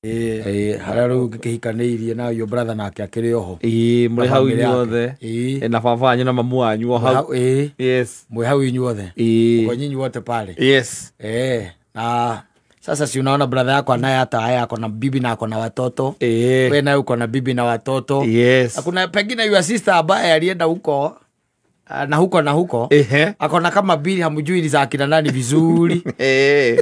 Ĩĩ, harĩa rĩu ngĩkĩhikanĩirie na your brother nake akĩrĩ oho. Ĩĩ, mũrĩ Na hau family yake. inyuothe. Ĩĩ. Na baba wanyu na mamu wanyu o hau. Ĩĩ. Yes. Mwĩ hau inyuothe. Ĩĩ. Kwa nyinyi wote pale. Yes. Na sasa si unaona brother yako anaye hata haya, ako na bibi na ako na watoto. Ĩĩ. We naye uko na bibi na watoto. Yes. Na kuna pengine your sister ambaye alienda huko na huko na huko. Ehe. Akona kama bili hamjui ni za akina nani vizuri. Ĩĩ.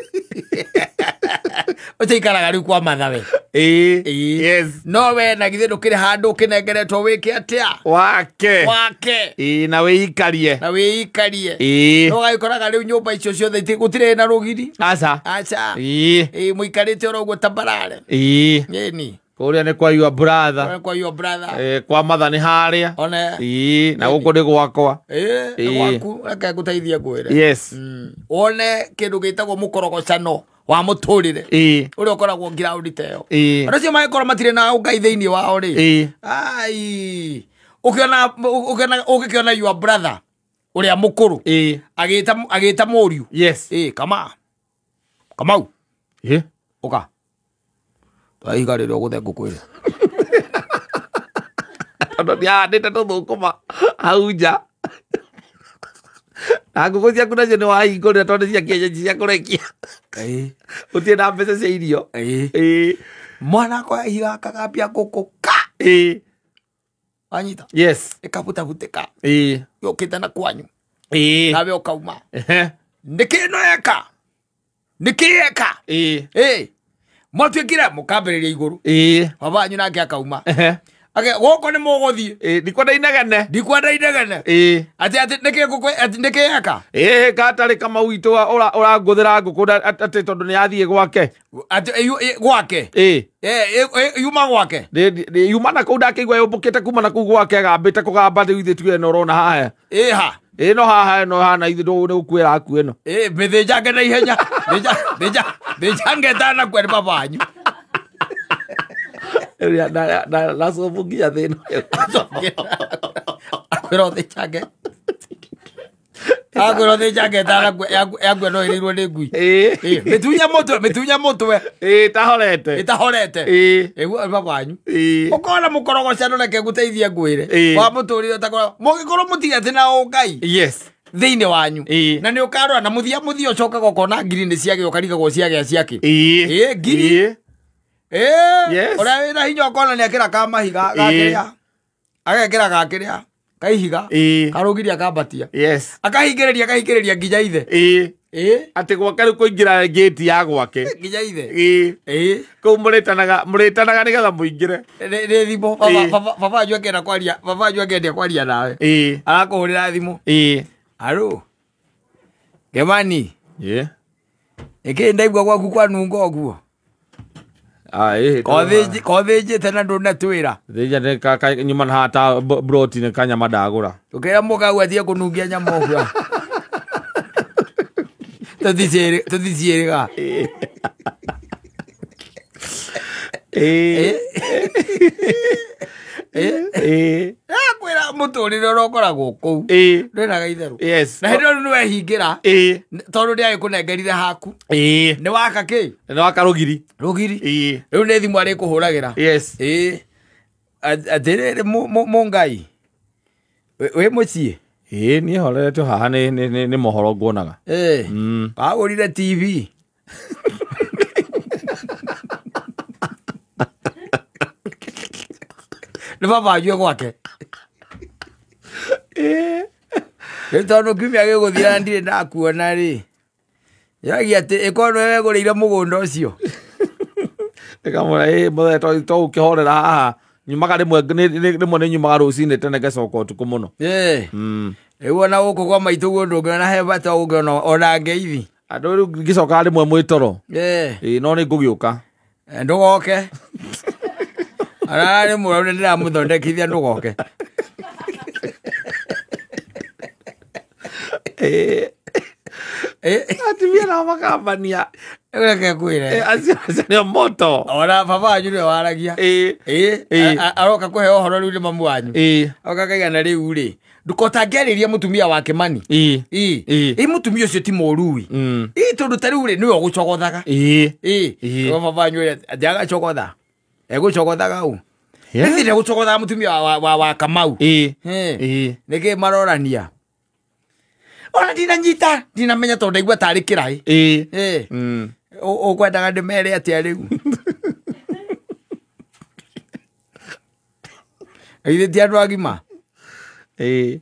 Ũcio ikaraga rĩu kwa mathawe. Ĩĩ. Ĩĩ. Yes. No we na githĩ ndũkĩrĩ handũ ũkĩnengeretwo wĩke atĩa? Wake. Wake. Ĩĩ, na wĩikarie. Na wĩikarie. Ĩĩ. No ũgagĩkoraga rĩu nyũmba icio ciothe gũtirĩ na rũgiri. Aca. Aca. Ĩĩ. Ĩĩ, mũikarĩte oro ũguo tambarare. Ĩĩ. Ĩni. Kũrĩa nĩ kwa your brother. Kũrĩa kwa your brother. Ĩĩ, kwa matha nĩ harĩa. One. Ĩĩ, na gũkũ nĩ gwakwa. Ĩĩ, nĩ Ĩĩ. gwaku, reke ngũteithie ngwĩre. Yes. Wone kĩndũ gĩtagwo mũkorogocano wa mũtũrĩre. Ĩĩ. Ũrĩa ũkoragwo ground ta ĩyo. Ĩĩ. Andũ acio mangĩkorwo matirĩ na ũngai thĩinĩ wao rĩ. Ĩĩ. Ai. Ũgĩkĩona your brother ũrĩa mũkũrũ. Ĩĩ. Agĩta mũriũ. Yes. Ĩĩ, kama. Kamau. Ĩĩ. Ũka. Twaiga rĩrĩa ũgũthe ngũkwĩre. Tondũ ndiahandĩte tũthũkũma hau nja. Na ngũkũ ciaku nacio nĩ wahingũrĩra tondũ nĩ cia kĩenyenji cia kũrekia. Ĩĩ. Gũtirĩ na mbeca cia irio. Ĩĩ. Ĩĩ. Mwana akwa ihiga akagambia ngũkũ ka. Ĩĩ. Wanyita? Yes. Ĩkabutabutĩka. Ĩĩ. Yũkĩte na kwanyu. Ĩĩ. Nawe ũkauma. Ehe. Nĩkĩ ĩno eka? Nĩkĩ eka? Ĩĩ. Ĩĩ. Mwatuĩkire mũkambĩrĩria igũrũ. Ĩĩ. Baba wanyu nake akauma. Ehe. Ake gũkũ nĩ mũgũthiĩ. Ĩĩ, ndikwenda inegene. Ndikwenda inegene. Ĩĩ. Atĩ atĩ nĩkĩ ngũkũ, atĩ nĩkĩ eka? Ĩĩ, gatarĩ Kamau witũ ũrangũthĩra ngũkũ atĩ tondũ nĩ athiĩ gwake. Atĩ, ĩ, gwake? Ĩĩ. Ĩ, ĩ, ĩ, yuma gwake? Yuma na kũu ndakĩigua yũmbũkĩte kuma na kũu gwake agambĩte kũgamba rĩu ithuĩ tuge ĩno ũrona haha. Ĩ, ha? Ĩ, no haha ĩno hana ithuĩ nĩ gũkuĩra aku ĩno. Ĩ, mĩthĩnjange na ihenya. Thĩnjange ĩtanakua nĩ baba wanyu. Na cobu nginya thĩna ũyũ. Akwĩra ũthĩnjange. Akwĩra ũthĩnjange ĩtanakua, yakua no ĩrĩirwo nĩ ngui. Ĩĩ. Ĩ, mĩtunya mũtwe, mĩtunya mũtwe. Ĩĩ, ĩtahorete. Ĩtahorete. Ĩĩ. Ĩguo nĩ baba wanyu. Ĩĩ. Ũkona mũkorogocano reke ngũteithie ngwĩre. Ĩĩ. Wa mũtũrĩre ũtakoragwo. Mũngĩkorwo mũtigete na ũngai. Yes. Thĩinĩ wanyu. Ĩĩ. Na nĩ ũkarora na mũthia mũthia ũcokaga ũkona ngiri nĩ ciagĩa ũkarigagwo ciagĩa ciakĩ. Ĩĩ. Ĩĩ, ngiri. Ĩĩ. Ĩĩ. Yes. Ũrĩa wĩna hinya ũkona nĩ akĩra ka mahiga, Ĩĩ. gakĩrĩa. Agekĩra gakĩrĩa, kaihiga. Ĩĩ. Karũgiria akambatia. Yes. Akahingĩrĩria, akahingĩrĩria nginya ithe. Ĩĩ. Ĩĩ. Atĩ gwake rĩu kũingĩra gate ya gwake. Nginya ithe. Ĩĩ. Ĩĩ. Kũu mũrĩtanaga nĩgetha mũingĩre. Nĩ thimũ. Baba, Ĩĩ. baba, baba wanyu akĩenda kwaria, baba wanyu akĩenda kwaria nawe. Ĩĩ. Arakũhũrĩra thimũ. Ĩĩ. Aro. Kemani. Ĩĩ. Ĩkĩ ndaigua gwaku kwanunga ũguo? Ah, ĩĩ, Kothĩnjĩte na ndũnatwĩra. Thĩnja nĩ ka nyuma na haha ta broti nĩ kanyama ndagũra. Ũkĩra mũkau atige kũnungia nyama ũguo. Tũthiciĩrĩga. Ĩĩ. Ĩĩ. Ĩĩ. Kwĩra mũtũrĩre ũrĩa ũkoragwo kũu. Ĩĩ. Ndwĩnaga itherũ. Yes. Na hĩndĩ ĩyo rĩu nĩwehingĩra. Ĩĩ. Tondũ ndĩagĩkũnengerire haku. Ĩĩ. Nĩ waka kĩ? Nĩ waka rũgiri. Rũgiri. Ĩĩ. Rĩu nĩ thimũ arĩkũhũragĩra. Yes. Ĩĩ. Atĩrĩrĩ, mũngai. Wĩ mũciĩ? Ĩĩ, niĩ horeretio haha nĩ mohoro nguonaga. Ĩĩ. Wagũrire TV. Nĩ baba wanyu e gwake. Ĩĩ. Rĩu tondũ kiumia gĩgũthira na ndirĩ ndakuona rĩ. Yoragia atĩ ĩkorwo nĩwe wegũrĩire mũgũnda ũcio. Ĩkamwĩra, ĩĩ, mũthee, to ũkĩhorera haha. Nyumaga rĩmwe, rĩmwe nĩ nyumaga rũcinĩ tene ngacoka ũtukũ mũno. Ĩĩ. Rĩu ona gũkũ kwa maitũ guo ndũngĩona he bata ũngĩona ona ngeithi. Andũ rĩu ngĩcokaga rĩmwe mwĩtoro. Ĩĩ. Ĩĩ, no nĩ ngũgĩũka. Ndũgoke. Ararĩ mũrwaru nĩ ndĩramũthondekithia ndũgoke. Ĩĩ. Atumia nao makambania. Reke kwĩre. Acio nĩo moto. Ona baba wanyu nĩwe waragia. Aroka kũheo ũhoro rĩu nĩ mamu wanyu. Oka kaigana rĩu rĩ. Ndũkotangĩarĩria mũtumia wa Kĩmani. Ĩ mũtumia ũcio ti mũru ĩ. Ĩ tondũ ta rĩu rĩ nĩwe ũgũcogothaga. Ĩ. Baba wanyu rĩ atĩ agacogotha. Egũcogothaga ũ. Nĩ gũcogothaga mũtumia wa Kamau. Nĩkĩ marorania. Ona ndinanyita ndinamenya tondũ ndaigua tarĩ kĩraĩ. Ũkwendaga ndĩmere atĩa rĩu? Ithe ti andũ agima.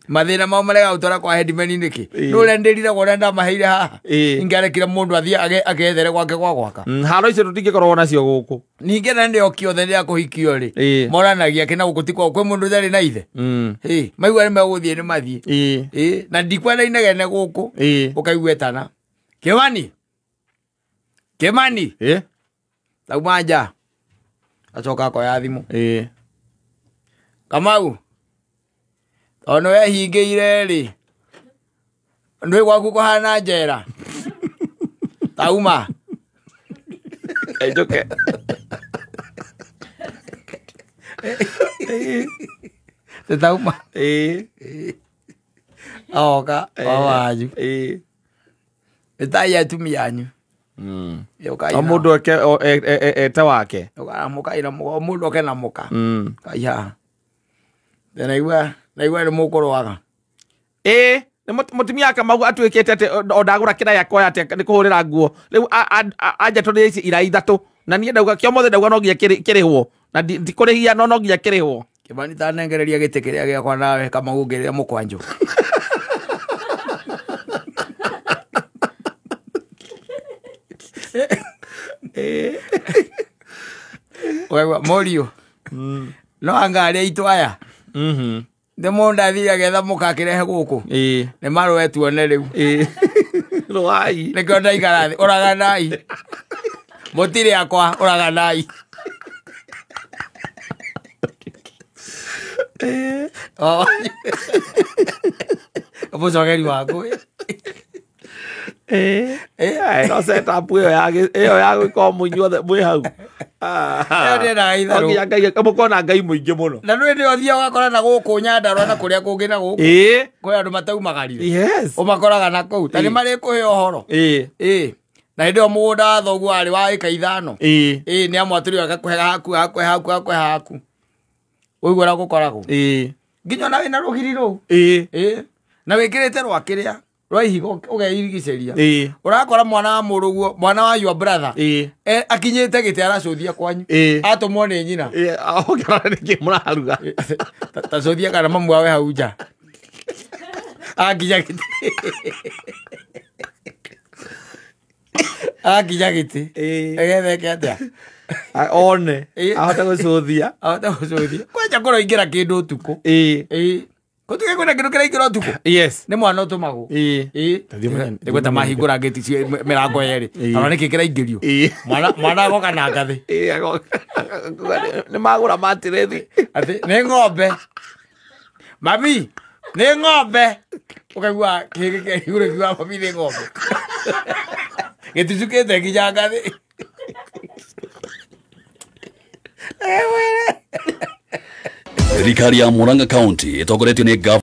Mathĩna mao marega gũtwara kwa headman nĩkĩ? Nĩ ũrĩa ndĩriragwo ũrĩa ndamaheire haha. Ingĩarekire mũndũ athiĩ agethere gwake gwa gwaka. Haro icio tũtingĩkorwo nacio gũkũ. Ningĩ na nĩo kĩothe rĩrĩa kũhikio rĩ. Moranagia kĩna gũkũ ti kwao kwĩ mũndũ ũtarĩ na ithe. Maigua nĩ megũthiĩ nĩ mathiĩ. Na ndikwenda inegene gũkũ. Ũkaigua etana. Kĩmani. Kĩmani. Tauma nja. Acoka akoya thimũ. Kamau. Tondũ wehingĩire rĩ. Ndũĩ gwaku kũhana njera. Tauma. Njoke. Tauma. Oka wanyu. Ĩtai atumia anyu. O mũndũ ete wake. Mũkaira mũndũ oke na mũka. Kai haha. Naigua nĩ mũkũrũaga. Mũtumia Kamau atuĩkĩte atĩ o ndagũra kĩraya akoya atĩ nĩ kũhũrĩra nguo. Rĩu anjatũrĩire ici ira ithatũ. Na niĩ ndauga kĩo mothe ndauga no nginya kĩrĩhwo. Na ndikũrĩhia no no nginya kĩrĩhwo. Kĩmani tanengereria gĩtĩ kĩrĩa gĩakwa nawe Kamau ngĩrĩre mũkwanjũ. Ũkaigua mũriũ. No anga arĩa aitũ aya. Nĩ mũndũ athire agetha mũka akĩrehe gũkũ. Nĩ marũe tuone rĩu. Rũai. Nĩkĩo ndaikara thĩ. Ũraganai. Mũtirĩ akwa ũraganai. Mũcogeri waku. No setup ĩyo ya gwĩka mũinyuothe mwĩ hau. Mũkona Ngai mũingĩ mũno. Na nĩ nĩ ũthiaga ũgakora na gũkũ Nyandarua na kũrĩa kũngĩ na gũkũ. Kwĩ andũ mataumagarire. Ũmakoraga na kũu. Ta nĩ marĩkũhe ũhoro. Na hĩndĩ ĩyo mũgũnda wa thoguo warĩ wa ĩka 5. Nĩ amwatũrire agakũhe haku haku haku haku haku. Ũigua ũrĩa gũkoragwo. Nginya ona wĩna rũgiri rũu. Na wĩkĩrĩte rwa kĩrĩa. Rwa ihigo ũgeirigicĩria. Ũrakora mwana wa mũrũguo, mwana wa your brother. Akinyĩte gĩtĩ aracũthia kwanyu. Atũmwo nĩ nyina. Ũkĩrora nĩkĩ mũraruga. Ta cũthia kana mamu wawe hau nja. Akinya gĩtĩ. Akinya gĩtĩ. Agetheke atĩa? One. Ahote gũcũthia. Ahote gũcũthia. Kwanja kũroingĩra kĩndũ ũtukũ. Kũtuge kwĩna kĩndũ kĩraingĩra ũtukũ. Nĩ mwana ũtũmagwo. Nĩguo ta mahingũra ngĩti mĩrango yerĩ. Ona nĩkĩ kĩraingĩrio. Mwana agoka na ngathĩ. Nĩ magũra matirethi. Atĩ nĩ ng'ombe. Mami, nĩ ng'ombe. Ũkaigua kĩhĩgĩ kĩa igũrũ kiuga mami nĩ ng'ombe. Gĩtucukĩte nginya ngathĩ. Thirikari ya Murang'a County ĩtongoretio nĩ